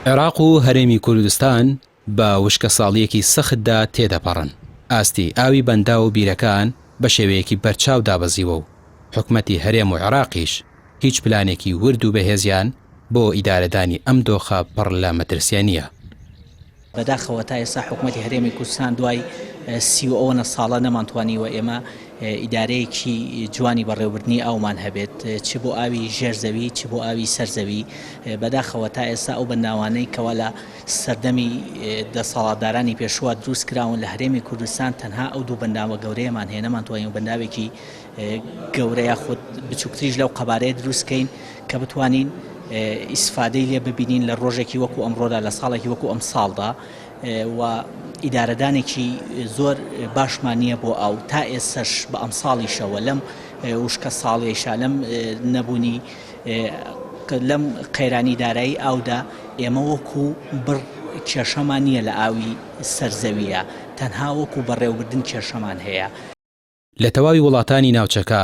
عێراق و هەرێمی کوردستان بە وشکەساڵییەکی سەختدا تێدەپەڕن، ئاستی ئاوی بەنداو و بیرەکان بە شێوەیەکی بەرچاو دابەزیوە و حکومەتی هەرێم و عێراقیش هیچ پلانێکی ورد و بەهێزیان بۆ ئیدارەدانی ئەم دۆخە پڕ لە مەترسییە نییە. بەداخەوە تا ئێستا حکومەتی هەرێمی کوردستان دوای سی و ئەوەنە ساڵە نەمانتوانیوە ئێمە ئیدارەیەکی جوانی بەڕێوەبردنی ئاومان هەبێت چ بۆ ئاوی ژێر زەوی چ بۆ ئاوی سەر زەوی بەداخەوە تا ئێستا ئەو بەنداوانەی کەوا لە سەردەمی دەسەڵاتدارانی پێشووە دروست کراون لە هەرێمی کوردستان تەنها ئەو دوو بەنداوە گەورەیەمان هەیە نەمانتوانیوە بەنداوێکی گەورە یاخود بچووکتریش لەو قەبارەیە دروست کەین کە بتوانین ئیسفادەی لێ ببینین لە ڕۆژێکی وەکو ئەمڕۆدا لە ساڵێکی وەکو ئەم ساڵدا و ئیدارەدانێکی زۆر باشمان نییە بۆ ئاو تا ئێستش بە ئەم ساڵیشەوە لەم وشکە ساڵیشا لەم نەبوونی لەم قەیرانی دارایی ئاودا ئێمە وەکو بڕ کێشەمان نییە لە ئاوی سەرزەویە تەنها وەکو بەڕێوبردن کێشەمان هەیە. لە تەواوی وڵاتانی ناوچەکە،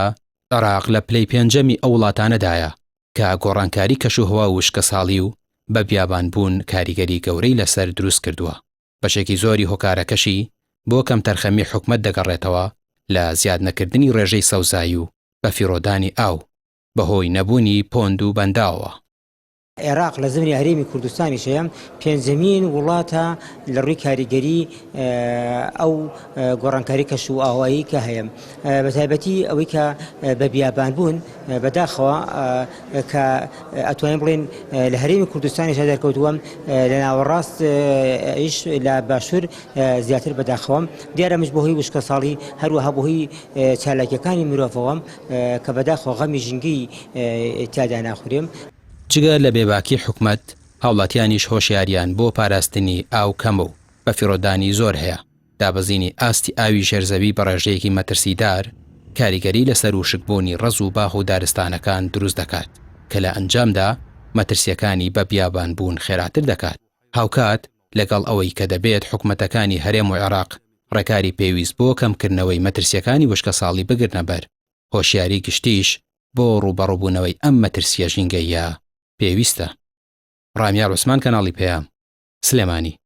عێراق لە پلەی پێنجەمی ئەو وڵاتانەدایە کە گۆڕانکاری کەشوهەوا و وشکەساڵی و بە بیابانبوون کاریگەری گەورەی لەسەر دروستکردووە، بەشێکی زۆری هۆکارەکەشی بۆ کەمتەرخەمی حکومەت دەگەڕێتەوە لە زیادنەکردنی ڕێژەی سەوزایی و بەفیڕۆدانی ئاو بەهۆی نەبوونی پۆند و بەنداوەوە. عێراق لە زمنی هەرێمی کوردستانیش هەیە، پێنجەمین وڵاتە لە ڕووی کاریگەری ئەو گۆڕانکاری کەش و ئاوایی کە هەیە بە تایبەتی ئەوەی کە بە بیابان بوون بەداخەوە کە ئەتوانین بڵێن لە هەرێمی کوردستانیش دەرکەوتووە لە ناوەڕاست ئیش لە باشوور زیاتر بەداخەوە دیارە مش بەهۆی وشکەساڵی هەروەها بەهۆی چالاکیەکانی مرۆڤەوە کە بەداخەوە غەمی ژینگەی تیادا ناخورێ. جگە لە بێباکی حکومەت، هاوڵاتیانیش هۆشیاریان بۆ پاراستنی ئاو کەمە و بەفیڕۆدانی زۆر هەیە، دابەزینی ئاستی ئاوی ژێرزەوی بە ڕێژەیەکی مەترسیدار کاریگەری لەسەر وشکبوونی ڕەز و باخ و دارستانەکان دروست دەکات کە لە ئەنجامدا مەترسییەکانی بە بیابانبوون خێراتر دەکات. هاوکات لەگەڵ ئەوەی کە دەبێت حکومەتەکانی هەرێم و عێراق ڕێکاری پێویست بۆ کەمکردنەوەی مەترسییەکانی وشکەساڵی بگرنەبەر، هۆشیاری گشتیش بۆ ڕووبەڕووبوونەوەی ئەم مەترسییە ژینگەییە پێویستە. ڕامیار عوسمان کەناڵی پەیام، سلێمانی.